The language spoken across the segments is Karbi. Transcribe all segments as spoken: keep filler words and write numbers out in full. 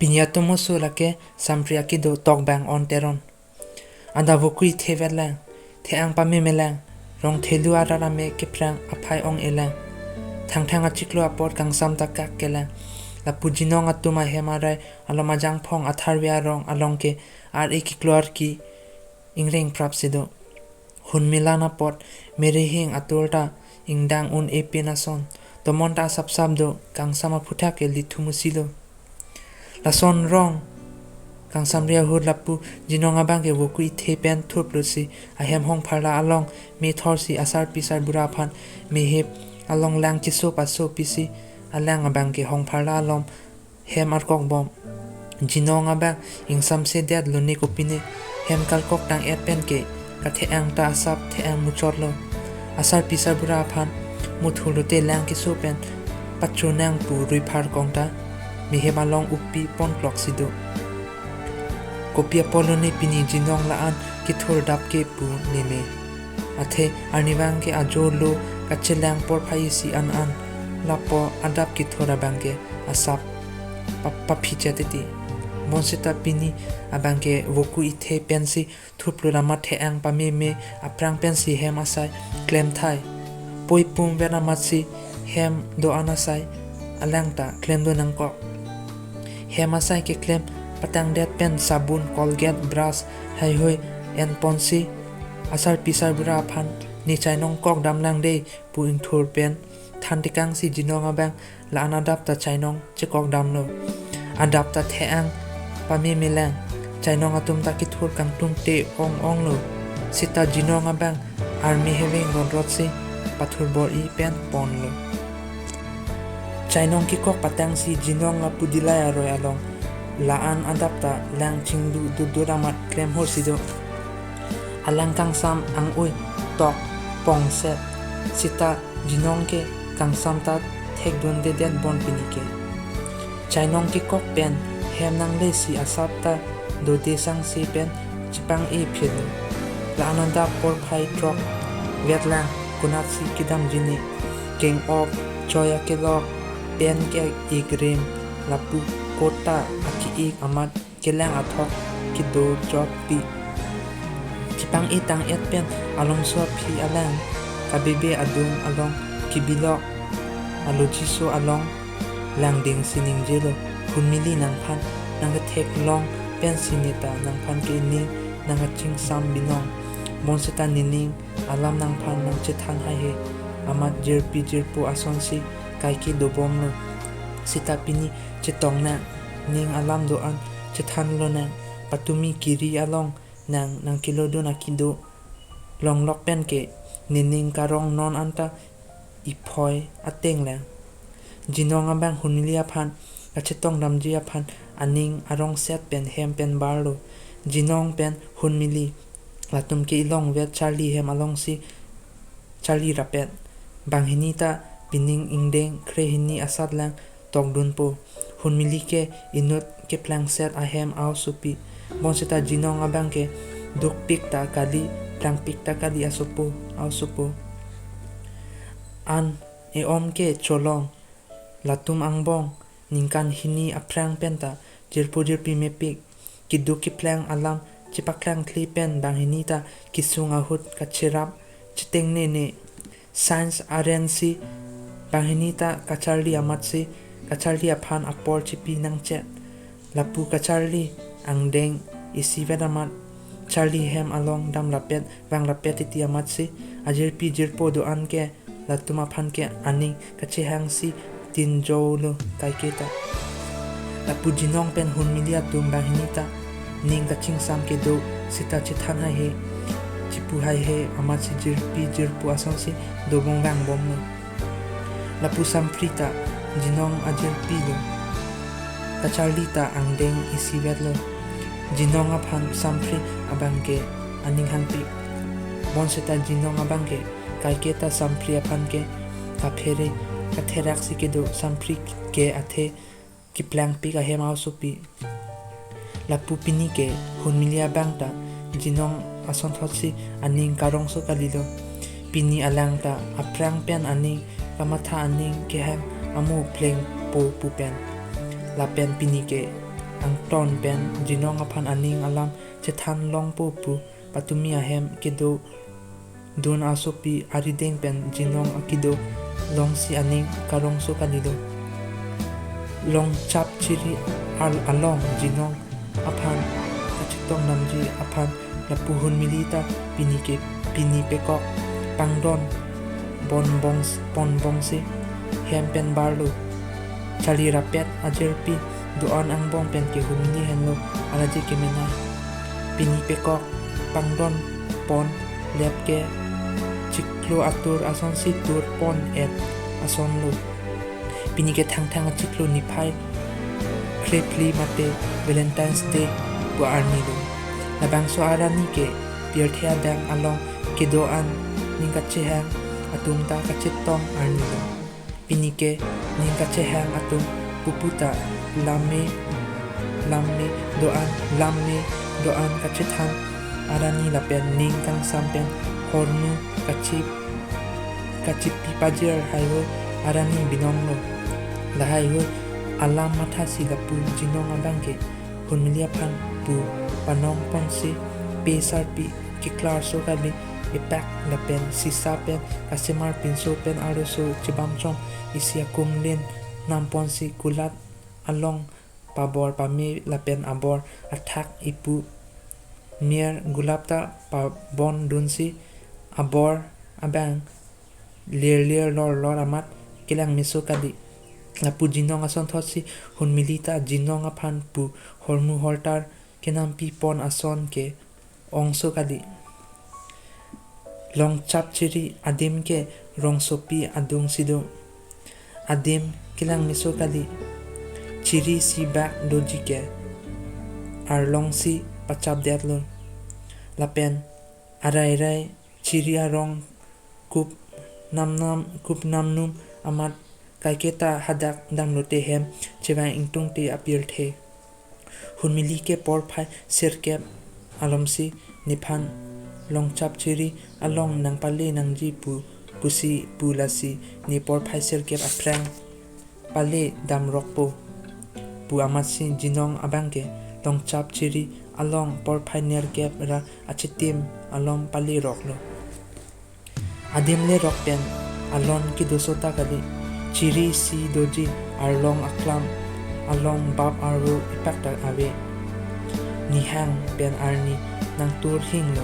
Pini atomo so lake Sampri akido tok bang on Teron. Adap voku ithe vet lang, the-ang pameme lang, rong thelu arat ame keprang aphai ong-e lang. Thangthang achiklo apot kangsam ta kak ke lang. Lapu Jinong atum ahem arai alom ajangphong atharve arong along ke ar-e kiklo arki ingreng prap si do. Hunmi lan apot merihing atur ta ingdang un-e pin ason. Tomon ta asapsap do, kangsam aphuthak ke lithum usi lo. Lason rong kangsamri ahut lapu Jinong abang ke voku ithe pen thurplut si ahem hongpharla along methor si asarpi sarbura aphan mehip along lang chiso paso pisi alang abang ke hongpharla along hem arkok bom. Jinong abang ingsamse det lone kopine, hem kalkok tang-et pen ke kathe-ang ta asap the-ang muchot lo. Asarpi sarbura aphan muthul lote lang keso pen pachunang pu ruiphar kong ta mehip along upi ponklok si do. Kopi apot lone pini Jinong la-an kethur dap ke pu neme. Athe arnivang ke ajo lo kachelang porphai isi an-an lapu adap kethur abang ke asap pa- paphi chetiti. Bonseta pini abang ke voku ithe pensi thurplut amat the-ang pameme aphrang pensi hem asai klemthai. Poi pum ven amatsi hem do-an asai alang ta klemdo nangkok. Hem asai keklem patangdet pen sabun, Colgate, brush, haihui enponsi asarpi sarbura aphan ne chainong kok damlang dei pu ingthur pen than tekang si Jinong abang la-an adap ta chainong chekok damlo. Adap ta the-ang pameme lang, chainong atum ta kethur kangtung te ong-ong lo. Seta Jinong abang arme heveng ronrot si pathur bor-i pen ponlo. Chainong kekok patang si Jinong lapu Dilai aroi along la-an adap ta lang chingdu dudut amat klem hor si do. Alang kangsam ang-ui tok pongset. Seta Jinong ke kangsam ta thekdundedet bon pini ke. Chainong kekok pen hem nangle si asap ta dode sangse pen chepang-e phir lo. La-an adap porphai throk vet lang, konatsi kedamji ne. Keng-op, choi akelok, pen ke-ik rim, lapu coat ta ake-ik amat kelang athok kedo jotpi. Chepang-e tang-et pen alongso aphi alang kabebe adung along kebilok alojiso along langding si ningjelo. Hunmili nangphan nangketheklong pensi neta nangphan ke ning nangkachingsam binong. Bonseta nening alam nangphan nangchethan haihe. Amat jirpi jirpo asonsi kaike dobomlo. Seta pini chetong nang, ning alam do-an chethan lonang. Patumi kiri along nang nangkelodun akido longlok pen ke nening karong non anta iphoi ateng lang. Jinong abang Hunmili aphan kachetong damji aphan aning arongset pen hem pen barlo. Jinong pen Hunmili latum ke ilong vet charli hem alongsi charli rapet. Banghini ta pining ingdeng kre hini asat lang tokdunpo. Hunmili ke inut keplangset ahem aosopi. Bonseta Jinong abang ke dukpik ta kali, plangpik ta kali asopo, aosopo. An e-om ke cholong, latum angbong ningkan hini aphrang pen ta jirpo jirpi mepik. Keduk keplang alam chepaklangkle pen banghini ta kesung ahut kacherap chetengnene. Science arensi banghini ta kacharli amatsi kacharli aphan apor chepi nangchet. Lapu kacharli angdeng isivet amat charli hem along damrapet vangrapet titi amatsi ajirpi jirpo do-an ke latum aphan ke aning kachehangsi tinjolo kaike ta. Lapu Jinong pen Hunmili atum banghini ta ning kachingsam kedo seta chethan haihe. Chipu haihe amatsi jirpi jirpo asonsi dobom vangbomlo. Lapu Sampri ta Jinong ajirpi lo. Kacharli ta angdeng isivetlo. Jinong aphan Sampri abang ke aning hangpik. Bonseta Jinong abang ke kaike ta Sampri aphan ke kaphere katheraksi kedo, Sampri ke athe keplangpik ahem aosopi. Lapu pini ke Hunmili abang ta Jinong asonthotsi aning karongso kalilo. Pini alang ta aphrang pen aning kamatha aning kehang amo plengpo pu pen. Lapen pini ke angton pen Jinong aphan aning alam chethan longpo pu patumi ahem kedo dun asopi arideng pen Jinong akido longsi aning karongso kalilo. Longchap Chiri al-, along Jinong aphan kachetong damji aphan lapu Hunmili ta pini ke pini pekok pangdon bon bongs-, pon bongsi hem pen barlo. Charli rapet ajirpi do-an angbong pen ke Hunmili henlo araje kemenei. Pini pekok pangdon pon lep ke chiklo atur asonsi tur pon et asonlo. Pini ke Thangthang achiklo niphai kre phli mate Valentine's Day pu arnilo. Labangso arani ke pirthe adang along kedo-an ning kachehang atum ta kachetong arnilo. Pini ke ning kachehang atum pupu ta lame lame do-an lame do-an kachethan arani lapen ning kangsam pen hormu kachi kachipi pajir haihui arani binonglo. Lahaihui alam mathasi lapu Jinong abang ke Hunmili aphan pu panong ponsi pe sarpi keklarso kali, epak lapen sisa pen kasemar pinso pen arloso chibamchom isi akumlin namponsi kulat along pabor pame lapen abor athak ipu mir gulap ta pabon dunsi abor abang lir lir lor lor amat kelang meso kali. Lapu Jinong asonthotsi Hunmili ta Jinong aphan pu hormu hortar kenampi pon ason ke ongso kali. Longchap Chiri adim ke rongsopi adungsi do. Adim kelang meso kali. Chiri si bak doji ke arlongsi pachapdetlo. Lapen arai rai Chiri arong kup namnam kup namnum amat kaiketa hadak damlote hem chevang ingtungte apirthe. Hunmili ke porphai sirkep alomsi nephan Longchap Chiri along nangpale nangji pu pusi pu lasi ne porphai sirkep aphrang pale damrokpo pu amatsi Jinong abang ke Longchap Chiri along porphai nerkep ra achitim along paleroklo. Adim lerok pen alon kedoso ta kali. Chiri si doji arlong aklam along bap arvo ipak ta ave. Nihang pen arni nangtur hinglo.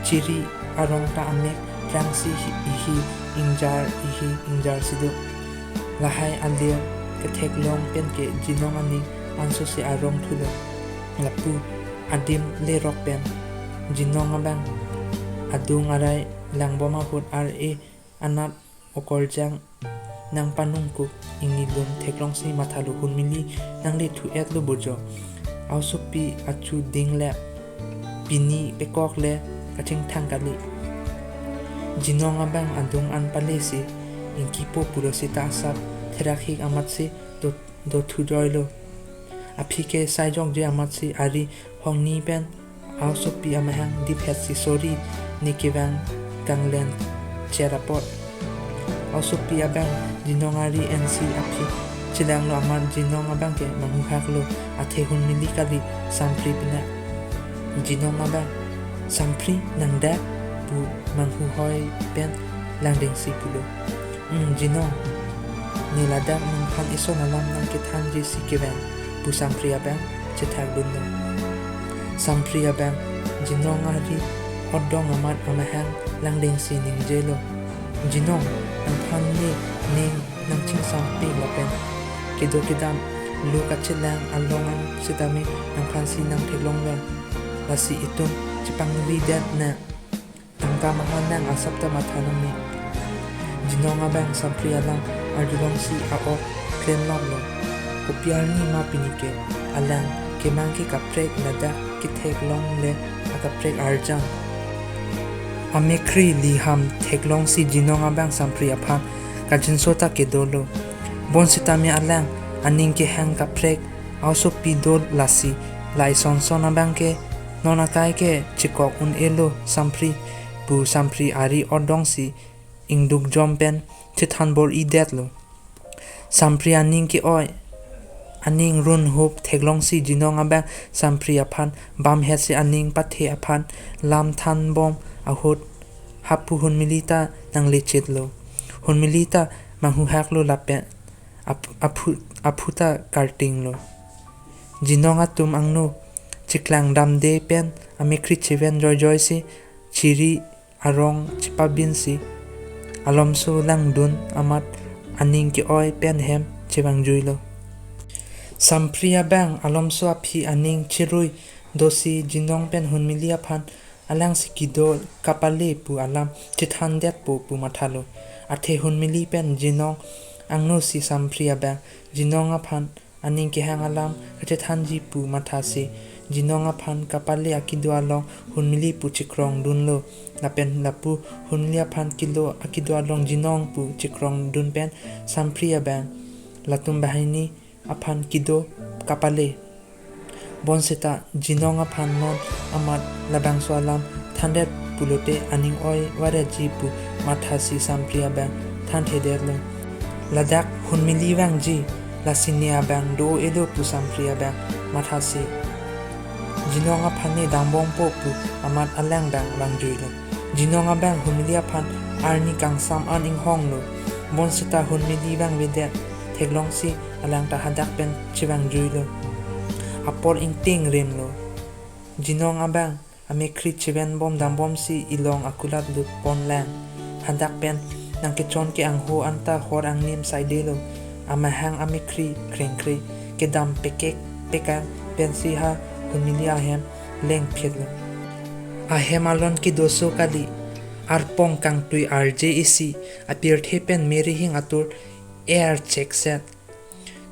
Chiri arong ta amek trangsi hi- ihi ingjar ihi ingjar si do. Lahai alir ketheklong pen ke Jinong aning ansosi arong thulo. Lapu adim lerok pen Jinong abang adung arai langbom ahut ar-e anat okorjang nangpanungkuk ingnilun theklongsi mathalo, Hunmili nangle thu-etlo bojo. Aosopi achu dinglep pini pekok le kachingthang kali. Jinong abang adung an palesi ingkipo pulo seta asap therakhik amatsi do, do thujoilo. Aphi ke saijokje amatsi ari hongni pen aosopi amahang diphetsi sori ne kevang kanglen cherapot. Aosopi abang Jinong ari ensi aphi chelanglo amat Jinong abang ke manghuhaklo, athe Hunmili kali Sampri pina. Jinong abang, "Sampri nangdak?" pu manghuhoi pen langdengsi pulo. "Hmm, Jinong, ne ladak nangphan ison alam nangkethanji si kevang," pu Sampri abang chethakdunlo. Sampri abang Jinong ari odong amat amahang langdengsi ningjelo. "Jinong, nangphan ne ning nangchingsampik lapen kedo kedam lo kachelang along an sitame nangphansi nangtheklonglo. Lasi itum chepangridet nang. Tangka mahan nang asap ta matha nangne." Jinong abang Sampri alam arjulongsi a-ok klemlaplo. Kopi arni ma pini ke alang kemang ke kaprek ladak ketheklongle akaprek arjan. Amekkri liham theklongsi Jinong abang Sampri aphan kajinso ta kedolo. Bonsitame alang aning kehang kaprek aosopi do lasi, "La isonson abang ke non akai ke chekok un-elo Sampri," pu Sampri ari odongsi ingduk jom pen chethan bor-idetlo. Sampri aning ke-oi aning runhup theklongsi Jinong abang Sampri aphan bamhetsi aning pathe aphan lam thanbom ahut hapu Hunmili ta nanglechetlo. Hunmili ta manghuhaklo lapen ap-, aphu, aphu ta kartinglo. Jinong atum angno chiklang damde pen amekhri chiven joijoisi chiri arong chipabinsi alomso langdun amat aning ke-oi pen hem chevangjuilo. Sampri abang alomso aphi aning chirui dosi Jinong pen Hunmili aphan alangsi kedo kapale pu alam chethandetpo pu mathalo. Athe Hunmili pen Jinong angnosi Sampri abang Jinong aphan aning kehang alam kachethanji pu mathasi Jinong aphan kapale akedo along Hunmili pu chikrongdunlo. Lapen lapu Hunmili aphan kilo akedo along Jinong pu chikrongdun pen Sampri abang latum banghini aphan kedo kapale. Bonseta Jinong aphan non amat labangso alam thandet pulote aning oi varetji pu mathasi Sampri abang thanthedetlo. Ladak Hunmili vangji, lasi ne abang do-o-elo pu Sampri abang mathasi Jinong aphan ne dangbompo pu amat alang bang vangjuilo. Jinong abang Hunmili aphan arni kangsam an inghonglo. Bonseta Hunmili vangvedet theklongsi alang ta hadak pen chevangjuilo. Apor ingting rimlo. Jinong abang amekhri chivenbom dangbomsi ilong akulat lutponlang. Hadak pen nangkechon ke-angho anta hor angnim saidelo. Amahang amekhri krengkre kedam pekek pekang pensi ha Hunmili ahem lengphitlo. Ahem alon kedoso kali, arpong kangtui arje isi apirthe pen merihing atur er chekset.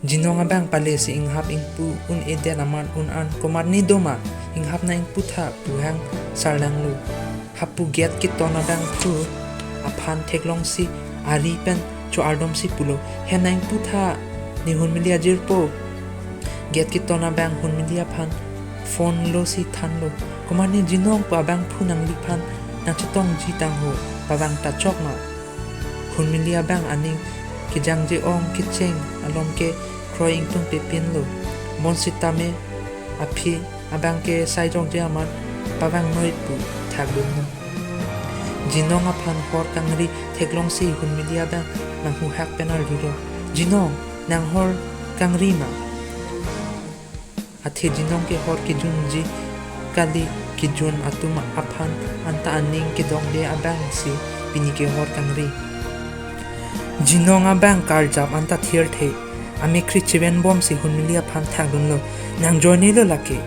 Jinong abang palesi inghap ingpu un-edet amat un-an komatne doma, inghap nang ingputha pu hang sarlanglo. Hapu gate keton abangphu aphan theklongsi ari pen cho-ardomsi pulo, "Hem nang ingputha, ne Hunmili ajirpo." Gate keton abang Hunmili aphan phone losi thanlo, "Komatne Jinong pu abangphu nangliphan nangchetongji tangho, pavang ta chok ma." Hunmili abang aning kejangje-ong kecheng along ke kroi ingtung pepinlo. Bonsitame aphi abang ke saijokje amat pavangnoi pu thakdunlo. Jinong aphan hor kangri theklongsi Hunmili abang nanghuhak pen arjulo, "Jinong, nang hor kangri ma?" Athe Jinong ke hor kejunji kali, kejun atum aphan anta aning kedokde abangsi pini ke hor kangri. Jinong abang karjap anta thirthe, amekhri chivenbomsi Hunmili aphan thakdunlo, "Nang joinelo lake.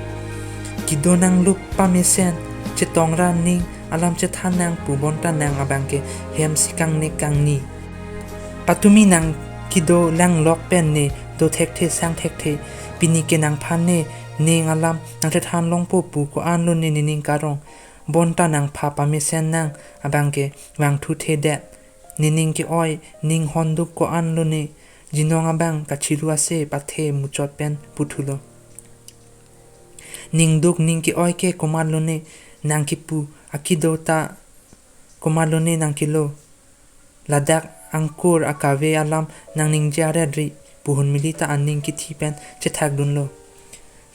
Kedo nanglup pamesen, chetongra ning alam chethan nang pu bonta nang abang ke hemsi kangnek kangni. Patumi nang kedo langlok pen ne do thekthe sang thekthe, pini ke nangphan ne ning alam nangchethan longpo pu ko-anlo ne nening karong, bonta nangpha pamesen nang abang ke vangthuthedet. Nening ke-oi ning honduk ko-anlo ne." Jinong abang kachiru ase pathe muchot pen puthulo, "Ning duk ning ke-oi ke komatlo ne nangkepu, akedo ta komatlo ne nangkelo? Ladak angkur akave alam nangningje aret ri," pu Hunmili ta aning kithi pen chethakdunlo.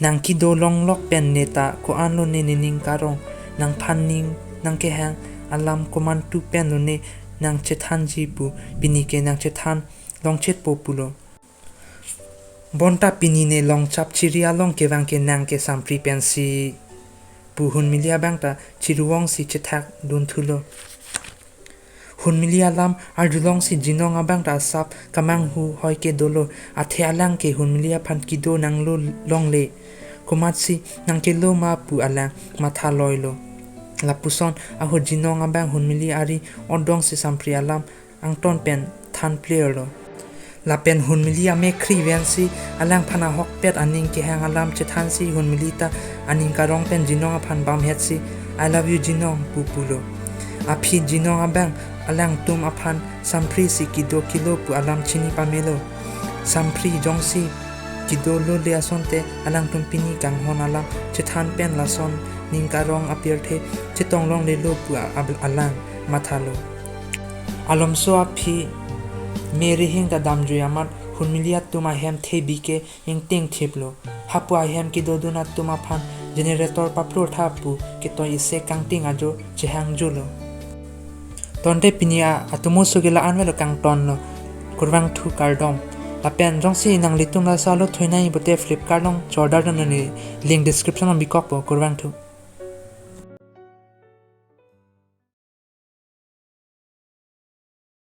"Nang kedo longlok pen ne ta ko-anlo ne nening karong, nangphan ning nangkehang alam komantu penlo ne nangchethanji pu pini ke nangchethan longchetpo pulo. Bonta pini ne longchap chiri along kevang ke nang ke Sampri pensi," pu Hunmili abang ta chiru-ongsi chethakdunthulo. Hunmili alam arjulongsi Jinong abang ta asap kamanghu hoi ke dolo, athe alang ke Hunmili aphan kedo nanglo longle, komatsi nangkelo ma pu alang mathaloilo. Lapuson ahut Jinong abang Hunmili ari odongsi Sampri alam angton pen thanplerlo. Lapen Hunmili amekhri vensi alangphan ahokpet aning kehang alam chethansi Hunmili ta aning karong pen Jinong aphan bamhetsi, "I love you Jinong," pu pulo. Aphi Jinong abang alangtum aphan Sampri si kedo kelo pu alam chini pamelo. Sampri jongsi kedo lole asonte alangtum pini kanghon alam chethan pen lason ning karong apirthe chetong longlelo pu a-, ab-, alang mathalo. Alomso aphi merihing ta damjui amat Kunmili atum ahem thebi ke ingting thiplo. Hapu ahem kedodun atum aphan generator paplur tha pu ketoi isi kangting ajo chehangjulo. Tangte pini a atomo so ke la-an avelo, kangtonlo. Kurvangthu kardom. Lapen jongsi nanglitum laso alo thoinai pute Flipkart along chorder dun nangji, link description along bikokpo. Kurvangthu.